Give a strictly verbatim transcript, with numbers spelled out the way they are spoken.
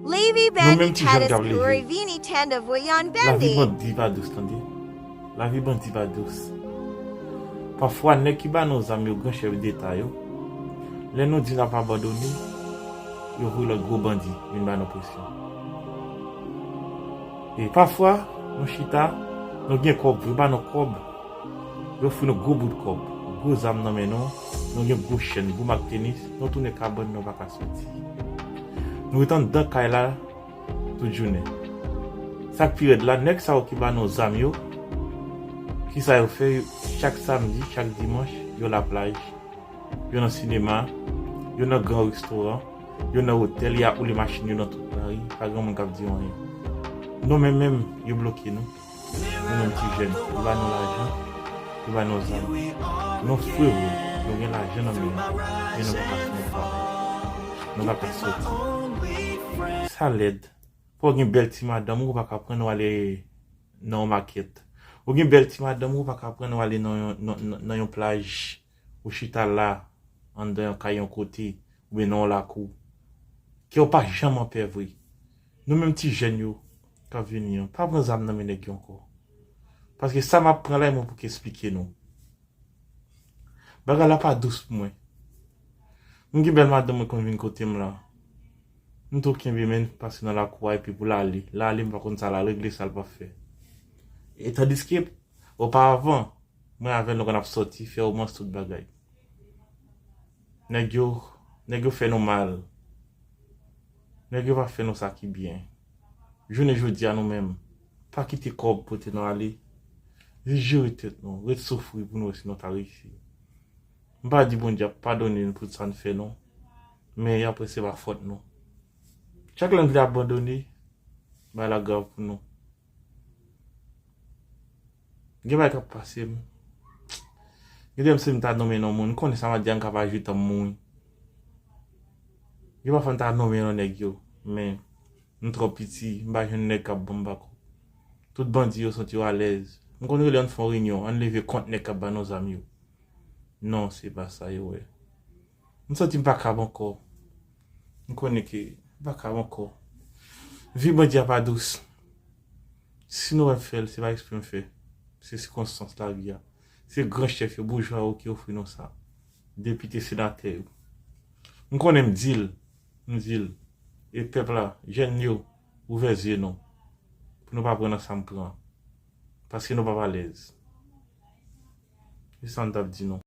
Levi Nou menm ti jèn k ap leve. Lavi bandi pa dous, tande. Lavi bandi pa dous. Pafwa, nèg ki ba nou zam yo, gran chèf deta yo, lè nou di n ap abandone, yo voye lòt gwo bandi vin ba nou presyon. E pafwa, nou chita, nou gen kòb, yo ba nou kòb, yo ofri nou gwo bout kòb, gwo zam nan men nou, nou gen gwo chèn, gwo mak tenis, nou tounen kabann, nou pa ka soti. Nou ret anndan kay la tout jounen. Sa k pi rèd la, nèg sa yo ki ba nou zam yo, kisa yo fè? Chak samdi, chak dimanch, yo laplaj, yo nan sinema, yo nan gran restoran, yo nan otèl, y ap woule machin yo nan tout lari, pa gen moun k ap di yo anyen. Nou menm menm, yo bloke nou. Nou menm ti jèn, yo ba nou lajan, yo ba nou zam. Nou frewo, nou gen lajan nan men nou, men nou pa ka fè yon travay. Nou pa ka soti. Sa lèd. Fò w gen bèl ti madanm ou, ou pa ka pran w ale nan yon makèt. Ou gen bèl ti madanm ou, ou pa ka pran w ale nan yon, nan, nan, nan yon plaj. Ou chita la, anndan yon kay yon kote, oubyen nan yon lakou. Kè w pa janm anpè vre. Nou menm ti jèn yo k ap vini an, pa pran zam nan men nèg yo ankò. Paske sa m ap pran la, e mwen pou k esplike nou. Bagay la pa dous pou mwen. M gen bèl madanm mwen konn vin kote m la. M tou kenbe men l pase nan lakou a epi pou l ale. L ale, m pa konn sa l al regle, sa l p ap fè. E tandiske, oparavan, mwen avè l, nou konn ap sòti, fè womans, tout bagay. Nèg yo, nèg yo fè nou mal. Nèg yo pa fè nou sa ki byen. Jounen jodi a nou menm, pa kite kòb pote nou ale. Jis jere tèt nou, ret soufri pou nou wè si nou ta reyisi. M pa di Bondye ap padone nou pou sa n fè non, men apre se pa fòt nou. Chak lè n vle abandone, bagay la grav pou nou. Gen bagay k ap pase m. Gen de m si m ta nonmen non moun, m konnen sa m ap di a m ka pa jwi tan m mouri. Gen pafwa m ta nonmen non nèg yo, men m twò piti, m pa jwenn nèg k ap ban m bakòp. Tout bandi yo santi yo alèz. M konn rele yo, ann fè yon reyinyon, ann leve kont nèg k ap ba nou zam yo. Non, se pa sa yo wè. M santi m pa kab ankò. M konnen ke m pa kab ankò. Vi bandi a pa dous. Si nou wè m fè l, se pa eksprè m fè. Se sikonstans lavi a. Se gran chèf yo, boujwa yo ki ofri nou sa. Depite, senatè yo. M konnen m di l, m di l. E pèp la, jèn yo, ouvè zye nou. Pou nou pa pran nan sa m pran. Paske nou p ap alèz. E sa m t ap di nou.